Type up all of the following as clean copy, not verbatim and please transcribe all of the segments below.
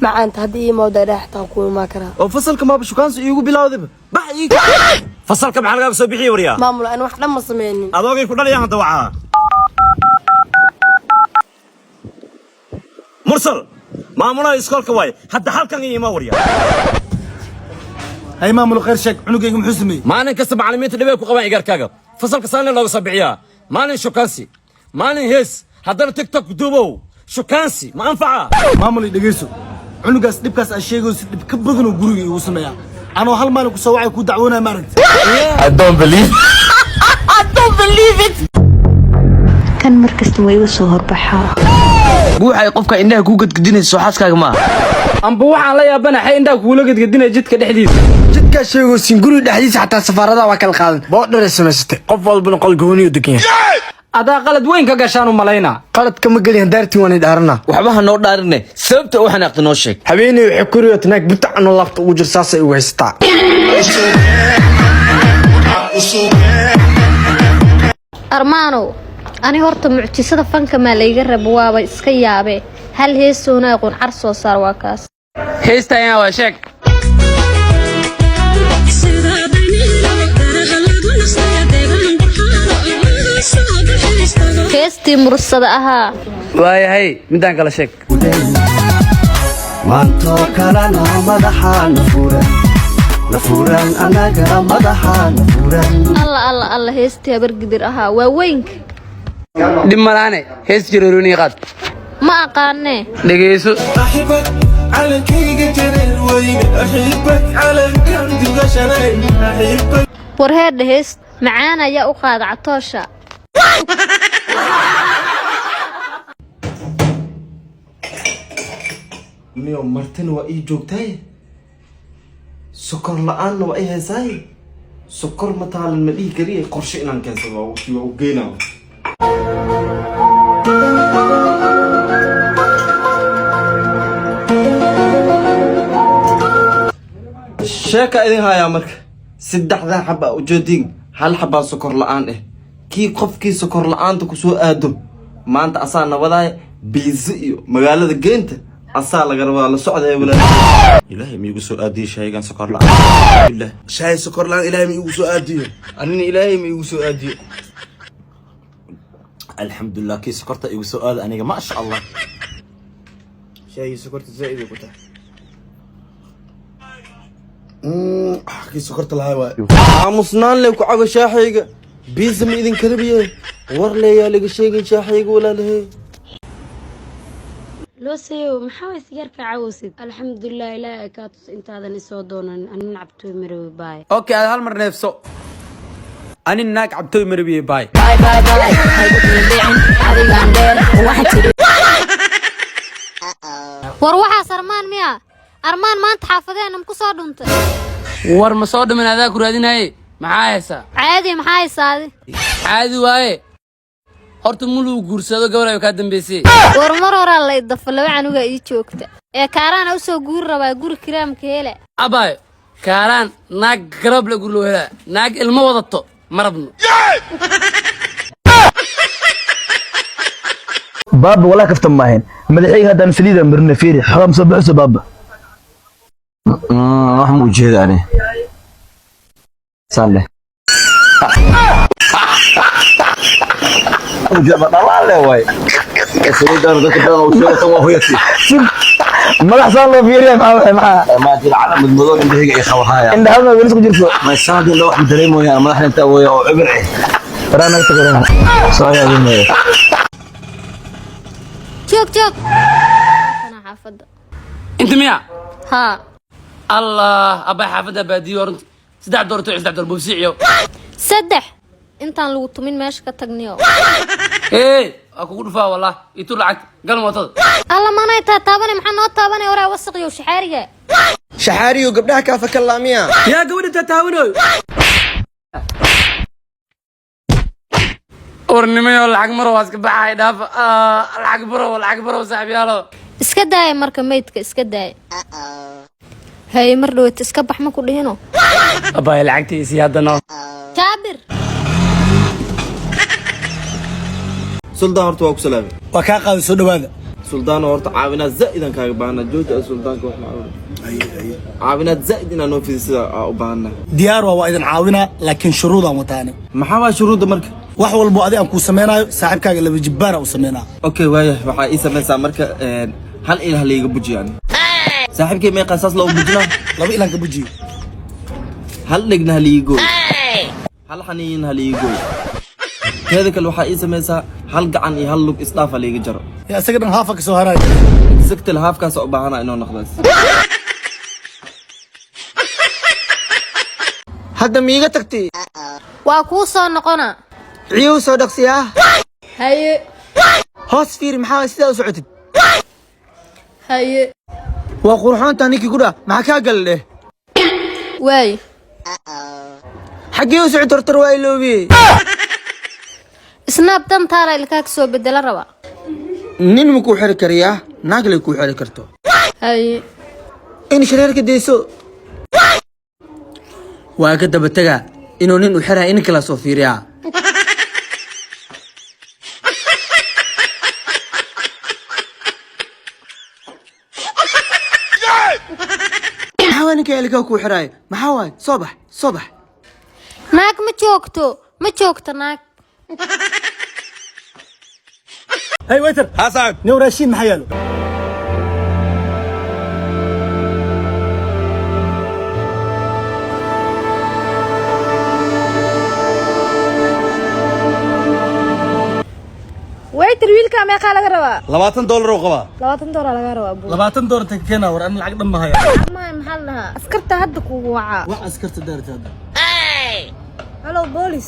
Macaanta, haddii ii mawda dhex xitaa ku imaa karaa. Oo fasalka maaba shukaansi iigu bilowdayba, bax ii. Fasalka maxaa lagaaga soo bixiyey, waryaa? Maamul, aan wax dhan ma sameynin. Adoogay ku dhalayaan hadda wacaa. Mursal, maamulaha iskoolka waaye, hadda halkan ii ima, waryaa. Hay maamul, khayr sheeg, cunugayga muxuu sameeyey? Maalin kasta macallimiinta dhibay ku qabaan igaarkaaga. Fasalka saalin looga soo bixiyaa. Maalin shukaansi, maalin hees, haddana TikTok duubow. Shukaansi ma anfaca. Maamul, i dhegeyso, cunugaas dhibkaas aan sheegayo si dhib ka badan oo guriga iigu sameeyaa. Anoo hal maalin kusoo wacay ku dacwoonaya, ma aragti? I don't believe. I don't believe it. Kan markasta ma iga soo horbaxaa? Guuxay, qofka indhaha kuu gadgadinayso xaaskaaga maaha. Amba waxaan la yaabanahay indhaha kuula gadgadinaya jidka dhexdiisa. Jidkaa sheegoosin, guriga dhexdiisa xataa safaaradaha waa kala qaadan, boodharay samaysatay, qof walbana qol gooniyu degan yahay. Adaa qalad weyn ka gashaan u malaynaa. Qaladka ma gelin, daartiin waan dhaarana. Waxba ha noo dhaarine, sababta u xanaaqta noo sheeg. Haweeney waxay kuriyoota naag butacanoo laabta ugu jir, saasay ugu haysataa. Armaanow, ani horta mucjisada fanka maa layga rabo? Waaba iska yaabee, hal heesoona aqoon, car soo saar, waa kaas. Heesta ayaa waa sheeg. Heestii mursada ahaa. Waayahay, midaan kala sheeg. Maantoo kalena madaxaana furan, na furan, anaga madaxaana furan. Alla alla alla, heestii Habargidir ahaa, waa weynka. Dhib malaane, hees jarooroni qaad. Ma aqaanee. Dhegeyso. Calankayga jareer weyne axibak, calankan dugashanay axibak. Warheedha, hees macaan ayaa u qaada catoosha. Niyo, martina waa ii joogtaay, sokor la-aanna waa ii haysaay. Sokor ma taalan, ma dhihi kariye. Qorshe inaan keensado waa u geynaa. Sheeka idin hayaa marka, saddexdaa xaba ujeedin, hal xabaa sokor la-aan ah. Kii qofkii sokor la-aanta kusoo aado maanta asaa nabadaaya, biizo iyo magaalada geynta asaa laga rabaa. La socdaya walaal. Ilaahay miigu soo aadiyey shaygan sokor la'aan, billah. Shaay sokor la-aan Ilaahay ma iigu soo aadiyo. Anina Ilaahay ma iigu soo aadiyo. Alxamdulilah, kii sokorta igu soo aada aniga, maasha Allah. Shaahii sokorta zaa'id ay ku tahay. Kii sokorta lahaa waay. Aamusnaan le ku cabo shaaxayga, biiza ma idin karabiye. War leeyaa laga sheegin shaaxayga, walaalahe. Loosayow, maxaa way sigaarka cawsid? Alxamdulilah, Ilaahay kaa tus intaadan isoo doonan. Anin cabtooy marowe, baay. Okay, aad hal mar neefso. Anin naag cabtooy marabiye, baay. War waxaas Armaan miya? Armaan, maanta xaafadeenna ma ku soo dhuntay? War ma soo dhimin, adaa ku raadinaye. Maxaa haysaa? Caadi, maxaa haysaadi? Caadi waaye. Horta muluu guursado gabar ay kaa dambeysay. War mar horaa la idafa, laba canuga ii joogta ee kaaraana usoo guuri rabaa, guri kiraamka hele. Abaayo, Kaaraan naag garab le guri loo helaa, naag ilmo wadato ma rabno. Baaba, walaa kaftan maahayn, madaxayga haddaan saliida marina, fiiri, xogaa soo bixiso baaba. Wax ma ujeeda ani saan leh ujeeda dhalaale waay saliidan dadka badan oo sheego tan waa hooyati. Madax saan loo fiiriya, maxaa maxaa? Ma jira calamad madow indhahayga ay qabahaya. Indhahadna weli isku jirto. Ma saadin loo wax dareemoyaan madaxda inta weeyo oo cibir eh. Waraa naga tago. Soo yaabin. Joog joog. Kana xaafadda. Inta miya? Haa. Allah, abaa, xaafadda baadiyo runti. Saddex doorto, saddex door bobsiciyo. Saddex intaan lagu tumin meesha ka tagniyo. Hey, waa kugu dhufaa wallah, itur lacagta gal mootada. Alla, manay taa taabanay? Maxaa noo taabanay? Waraa wasaqyow, shaxaariga. Shaxaariyo, gabdhaha kaafa ka laamiya. Yaa gabadha taataawanoy? Warnimayo, lacag maro waa iska baxay, dhaafa. Lacag barow, lacag barow, saaxiibyaalo. Iska daaya marka maydka, iska daaya. Haye, mar dhaweyta iska bax ma ku dhihino. Abbaay, lacagtiisii haddana. Jaabir. Suldaan, horta waa ku salaamay. Waa kaa qaaday, soo dhawaada. Suldaano, horta caawinaad zaa'id aan kaaga baahnaa. Jooji suldaanka, wax ma caawinaad zaa'id inaa noo fidi sida aa u baahnaa. Diyaar waa idin caawinaa, laakiin shuruudaan wataani. Maxaa waa shuruudda marka? Wax walbo adi aan kuu samaynayo, saaxiibkaaga laba jibbaara u samaynaa. Okay, waaya, waxaa ii samaysaa marka hal il ha layga bujiyo. Ani saaxiibkay meeqaa saas loogu bujinaa? Laba ilaan ka bujiyo. Hal dhegna ha liiga gooy, hal xaniin ha liiga gooy. Teeda kale waxaa ii samaysaa hal gacan iyo hal lug isdhaaf ha liiga jaro. Yaa isaga dhan haafa ka soo haraya. Exactly, haafkaas u baahanaa inuu noqdaas. Hadda miiga tagtay? Waa kuu soo noqona. Ciyow, soo dhaqsiyaa. Haye. Hoos fiiri, maxaa sidaa u socotid? Haye. Waa qurxoontaa, ninkii ku dhaa maxaa kaa gal dheh? Waay. Xaggee u socot hortar? Waa iloobiyey. Snaab dantaala ilkaa ka soo bedela raba. Nin ma kuu xiri kariyaa? Naag lay kuu xiri karto. Haye. In shareerka deyso waa ka daba tegaa inuu nin u xiraya in kala soo fiiriyaa. Maxaa waa ninka ilkaa kuu xiraayo? Maxaa waay? Soo bax, soo bax. Naag ma joogto, ma joogto naag. Hey waiter. Haa saaxib. New raashin maxaa yaalo? Waiter, wiilka meeqaa laga rabaa? $20 oo qabaa. $20 laga rabaa, abu. $20 inta ka keenaa? War an lacag dhan ma haya. Ama maxaa la dhahaa, askarta hadda kugu wacaa. Wax askarta daarta hadda. Hello, boolis.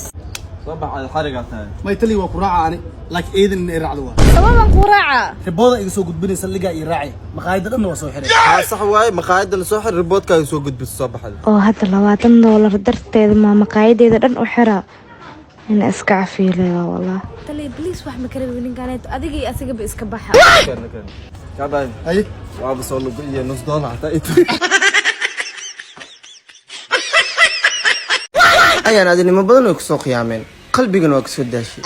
Soo baxay, xarigaa tahay. May tali, waa ku raaca ani, laakiin eedan inay raacdo waa. Sababan kuu raacaa? Ribooda iga soo gudbinaysa ligaa ii raacay, maqaayadda dhanna waa soo xiray. Haa, sax waaye, maqaayadana soo xir, riboodkaaga soo gudbiso, soo baxday. Oo hadda $20 darteeda maa maqaayadeeda dhan u xiraa? Ina iska cafiileeya wallah. Tali, please, wax ma karabi ninkaaneeto, adiga iyo asagaba iska baxa. Kabay. Haye. Waaba soo lugu iyo nus doolar hataa ito. Ayaan adinimo badan way kusoo qiyaameen, qalbigana waa kasoo daashay.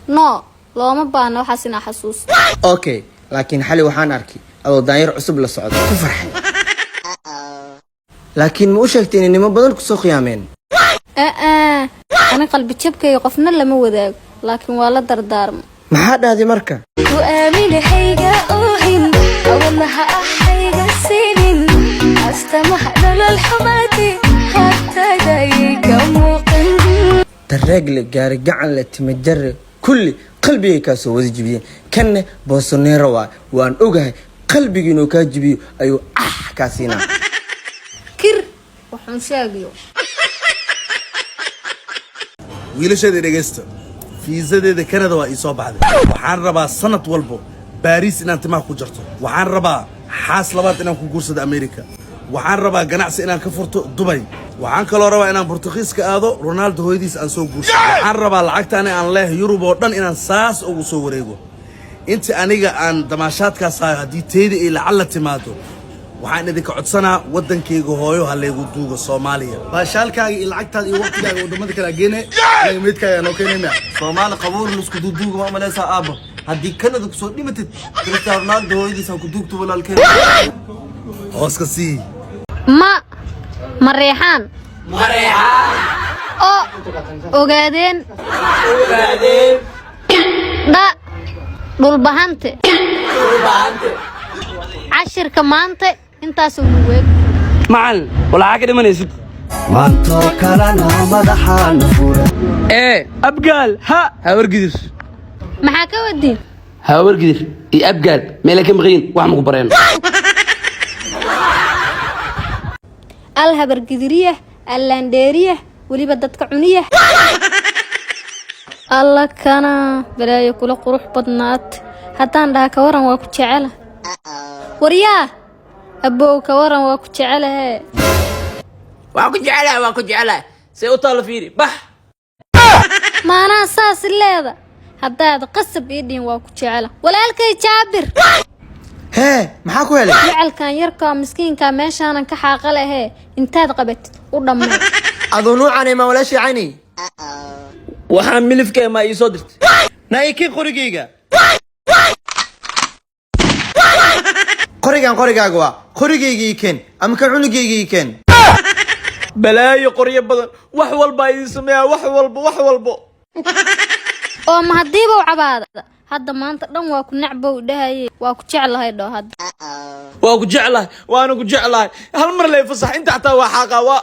No, looma baahna waxaas inaa xasuusto. Okay, laakiin xali waxaan arkay adoo daanyar cusub la socda, ku farxay, laakiin ma u sheegtay inay nimo badan kusoo qiyaameen? Aa, ani qalbi jabkayga qofna lama wadaago, laakiin waa la dardaarmo. Maxaa dhahday marka? Ku aaminahayga oohin, awadnaha ahayga siinin, astamaha nolol xumaati hortaadayay ka muuqan. Tareegle, gaari gacan le, timajare, kulli qalbigay kaa soo wada jibiyeen. Kanne boosoneero waa, waan ogahay qalbigii inuu kaa jibiyo ayuu ah kaa siinaa. Kir waxuun sheegayo. Wiilasheeda, dhegaysta, fiisadeeda Canada waa ii soo baxday. Waxaan rabaa sanad walbo Baariis inaan timaha ku jarto. Waxaan rabaa xaas labaad inaan ku guursado America. Waxaan rabaa ganacsi inaan ka furto Dubay. Waxaan kaloo rabaa inaan Bortugiiska aado, Ronaldo hooyadiis aan soo guursado. Waxaan rabaa lacagta ani aan leehay Yurub oo dhan inaan saas ugu soo wareego inta aniga aan damaashaadkaas hayo. Haddii teyda ay lacalla timaado, waxaan idinka codsanaa waddankayga hooyo ha laygu duugo, Soomaaliya. Baashaalkaaga iyo lacagtaada iyo waqtigaaga wadamada kale geene, anaga meydkaaga noo keenay miya? Soomaali qabuur laisku duuduuga ma umalaysaa, aabbo? Haddii Canada kusoo dhimatid, Cristiano Ronaldo hooyadiis ha ku duugto, walaalkeen. Hoos ka sii. Ma mareexaan o ogaadeen dha dhulbahante. Cashirka maanta intaasuu nuweeg. Macalin, walaa ka dhimanaysid. Maantoo kalena madaxaan fura. Ee abgaal ha hawargidir. Maxaa ka wadiin? Hawargidir iyo abgaal meelay ka maqan yihiin wax maku bareen. Al habargidiriyah, allaandheeriyah, weliba dadka cuniyah. Alla kana balaayo kula qurux badnaat. Haddaan dhaha ka waran waa ku jecela? Waryaa abbow, ka waran waa ku jecelahe? Waa ku jecelahay, waa ku jecelahay, see u taalo fiiri, bax. Maanaa saas leeda? Haddaad qasab ii dhihin waa ku jecela, walaalkay Jaabir. Hee, maxaa ku helay? Jecelkan yarkaa miskiinkaa meeshaanan ka xaaqa lehee intaad qabatid u dhammay. Adoo nuucanay maa walaashii caynay? Waxaan milifka maa ii soo dirtay? Naikii qorigayga. Qorigan qorigaaga waa qorigayga ii keen ama kan cunugayga ii keen. Balaayo qoryo badan, wax walbaa idin sameeyaa, wax walba, wax walbo. Oo ma haddiiba u cabaada hadda maanta dhan waa ku nacbow dhahaye, waa ku jeclahay dhoo hadda. Waa ku jeclahay, waana ku jeclahay. Hal mar lay fasax inta xataa waa xaaqa waa.